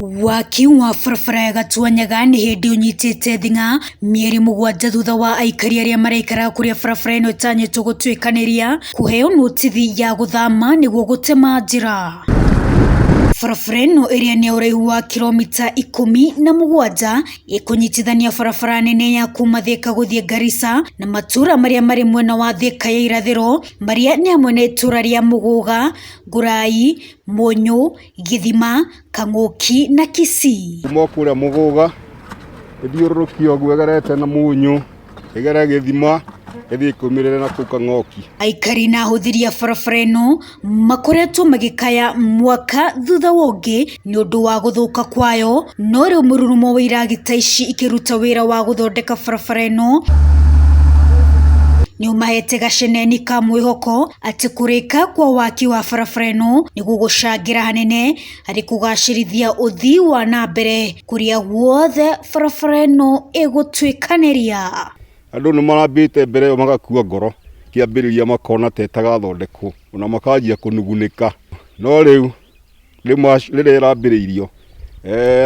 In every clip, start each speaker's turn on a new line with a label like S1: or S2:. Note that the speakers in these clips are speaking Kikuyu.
S1: Waki wa barabara ya Gatuanyaga nĩ hĩndĩ ũnyitĩte thing'a mĩeri 7 thutha wa aikari arĩa maraikaraga kũrĩa barabara ĩno ĩtanyĩtwo gũtuĩkanĩria kũheo notithi ya gũthama nĩguo gũtema njĩra. Barabara ĩno ĩrĩa nĩ ya ũraihu wa kiromita 17 ĩkũnyitithania barabara nene ya kuma Thika gũthiĩ Garissa na matũũra marĩa marĩ mwena wa Thika ya irathĩro marĩa nĩ hamwe na itũũra rĩa Mũgũga, Ngũrai, Mũnyũ, Gĩthima, Kang'ũki na Kisii.
S2: Kuma kũrĩa Mũgũga ĩthiũrũrũkie ũguo ĩgerete na Mũnyũ, ĩgere Gĩthima, ĩthiĩ ĩkũmĩrĩre na kũu Kang'oki.
S1: Aikari na ahũthĩri a barabara ĩno makoretwo magĩkaya mwaka thutha wa ũngĩ nĩ ũndũ wa gũthũka kwayo, no rĩu mũrurumo wa iragita ici ikĩruta wĩra wa gũthondeka barabara ĩno nĩ ũmahete gaceneni ka mwĩhoko atĩ kũrĩka kwa waki wa barabara ĩno nĩ gũgũcangĩra hanene harĩ kũgacĩrithia ũthii wa na mbere kũrĩa guothe barabara ĩno ĩgũtuĩkanĩria.
S2: Andũ nĩ marambĩte mbere ĩyo magakua ngoro kĩambĩrĩria makona ta ĩtagathondekwo ona makanjia kũnugunĩka, no rĩu rĩrĩa ĩrambĩrĩirio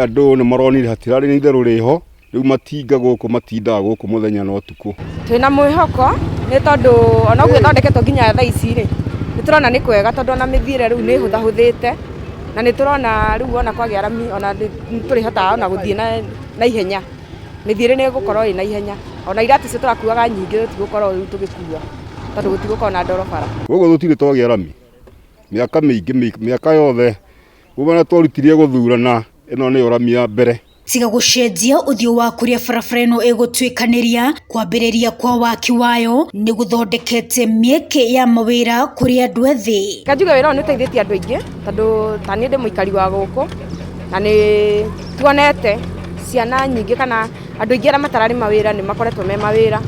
S2: andũ nĩ maronire hatirarĩ na itherũ rĩho, rĩu matinga gũkũ matindaga gũkũ mũthenya na ũtukũ.
S3: Twĩna mwĩhoko nĩ tondũ ona ũguo ĩthondeketwo nginya thaa ici rĩ, nĩ tũrona nĩ kwega tondũ ona mĩthiĩre rĩu nĩ ĩhũthahũthĩte na nĩ tũrona rĩu ona kwagĩa rami ona nĩ tũrĩhotaga ona gũthiĩ na ihenya. Mĩthiĩre nĩ ĩgũkorwo ĩ na ihenya ona iratũ icio tũrakuaga nyingĩ tũtigũkorwo rĩu tũgĩkua tondũ gũtigũkorwo na ndoro bara.
S2: Gũkũ tũtirĩ twagĩa rami mĩaka mĩingĩ, mĩaka yothe kuma na twarutirie gũthurana ĩno nĩyo rami ya mbere.
S1: Tiga gũcenjia ũthiũ wa kũrĩa barabara ĩno ĩgũtuĩkanĩria, kwambĩrĩria kwa waki wayo nĩ gũthondekete mĩeke ya mawĩra kũrĩ andũ ethĩ.
S3: Reke njuge wĩra ũyũ nĩ ũteithĩtie andũ aingĩ tondũ ta niĩ ndĩ mũikari wa gũkũ na nĩ tuonete ciana nyingĩ kana andũ aingĩ arĩa matararĩ mawĩra nĩ makoretwo me mawĩra,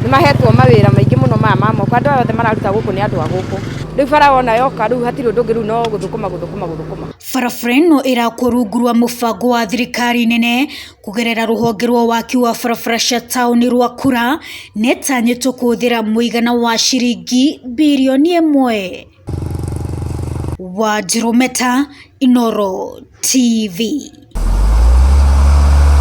S3: nĩ mahetwo mawĩra maingĩ mũno maya ma moko, andũ aya othe mararuta gũkũ nĩ andũ a gũkũ, rĩu bara wona yoka rĩu hatirĩ ũndũ ũngĩ rĩu no gũthũkũma gũthũkũma gũthũkũma.
S1: Barabara ĩno ĩrakwo rungu rwa mũbango wa thirikari nene kũgerera rũhonge rwa waki wa barabara cia taũni rwa KURA na ĩtanyĩtwo kũhũthĩra mũigana wa ciringi birioni 1. Wanjirũ Meta, Inooro TV.